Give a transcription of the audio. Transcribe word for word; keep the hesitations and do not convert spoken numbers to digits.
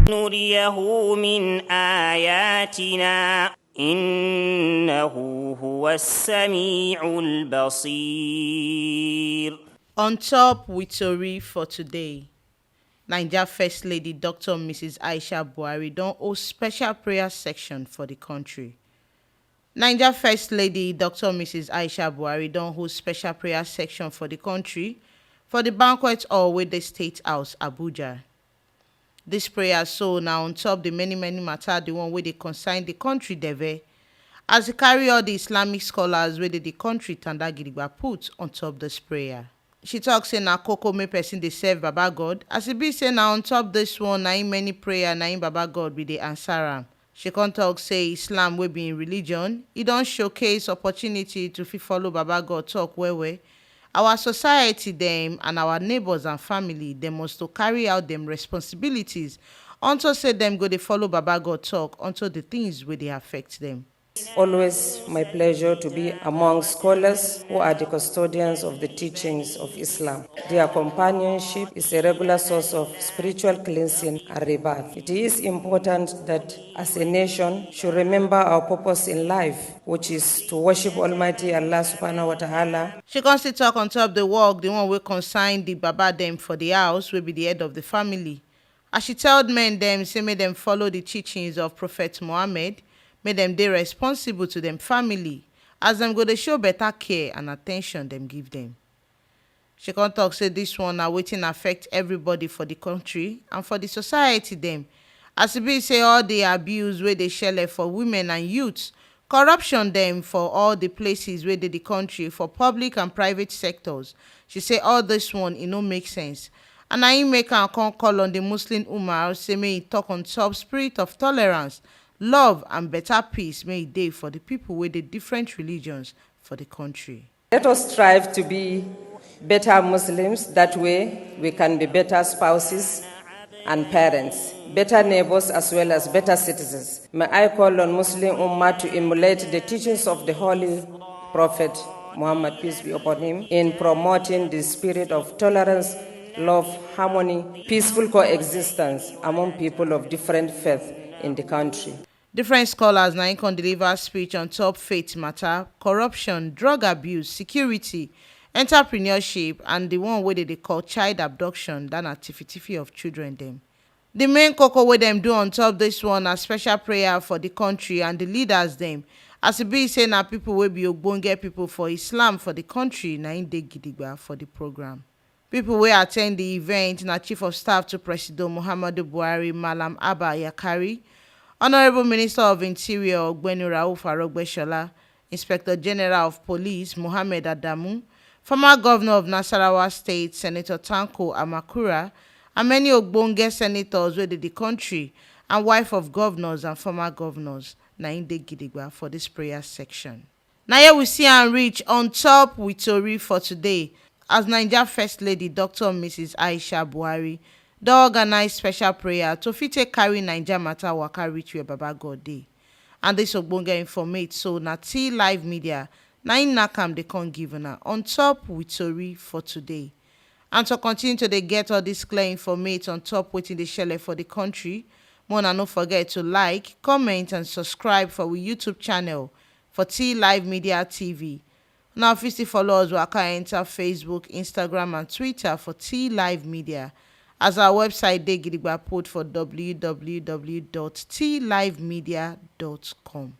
نريه من آياتنا إنه هو السميع البصير. On top with tori for today. Naija First Lady Doctor Missus Aisha Buhari don host special prayer section for the country. Naija First Lady Doctor Missus Aisha Buhari don host special prayer section for the country for the banquet hall wey dey State House, Abuja. This prayer so na on top the many many matter, the one wey dey concern the country deve, as e carry all the Islamic scholars wey dey the country tanda gidigba put on top this prayer. She talk say na koko make person dey serve Baba God, as e be say na on top this one na im many prayer na im Baba God be dey answer am. She come talk say Islam wey be im religion, e don showcase opportunity to fit follow Baba God talk well well. Our society dem and our neighbors and family dem must to carry out dem responsibilities unto say dem go dey follow Baba God talk unto the things wey dey affect dem. Always my pleasure to be among scholars who are the custodians of the teachings of Islam. Their companionship is a regular source of spiritual cleansing and rebirth. It is important that as a nation should remember our purpose in life, which is to worship Almighty Allah subhanahu wa ta'ala. She come still talk on top the work, the one wey concern the baba dem for the house, wey be the head of the family. As she tell men dem say make dem follow the teachings of Prophet Muhammad, make dem dey responsible to dem family, as dem go dey show better care and attention dem give dem. She come talk say this one na wetin affect everybody for the country and for the society dem, as e be say all the abuse wey dey shele for women and youths, corruption dem for all the places wey dey the country, for public and private sectors. She say all this one e no make sense, and na im make am come call on the Muslim Ummah say make e talk on top spirit of tolerance, love and better peace make e dey for the people wey dey different religions for the country. Let us strive to be better Muslims. That way, we can be better spouses and parents, better neighbors, as well as better citizens. May I call on Muslim Ummah to emulate the teachings of the Holy Prophet Muhammad, peace be upon him, in promoting the spirit of tolerance, love, harmony, peaceful coexistence among people of different faith in the country. Different scholars na im come deliver speech on top faith matter, corruption, drug abuse, security, entrepreneurship, and the one wey dey dey call child abduction, that na tiffy tiffy of children dem. The main koko wey dem do on top this one na special prayer for the country and the leaders dem, as e be say na people wey be ogbonge people for Islam for the country na im dey gidigba for the program. People wey attend the event na Chief of Staff to President Muhammadu Buhari, Malam Abba Yakari, Honorable Minister of Interior Ogbeni Rauf Arogbeshola, Inspector General of Police Mohammed Adamu, former Governor of Nasarawa State Senator Tanko Amakura, and many ogbonge senators wey dey the country, and wife of governors and former governors na im dey gidigba for this prayer section. Na here we see am reach on top with tori for today, as Naija First Lady Doctor Missus Aisha Buhari don organize special prayer to fit take carry Naija matter waka reach where Baba God dey. And this ogbonge informate so na T Live Media na im knack am dey come give una on top with tori for today. And to continue to dey get all this clear informate on top wetin dey shele for the country, make una no forget to like, comment and subscribe for we YouTube channel for T Live Media T V. Una fit still follow us waka enter Facebook, Instagram and Twitter for T Live Media, as our website dey gidigba put for w w w dot t live media dot com.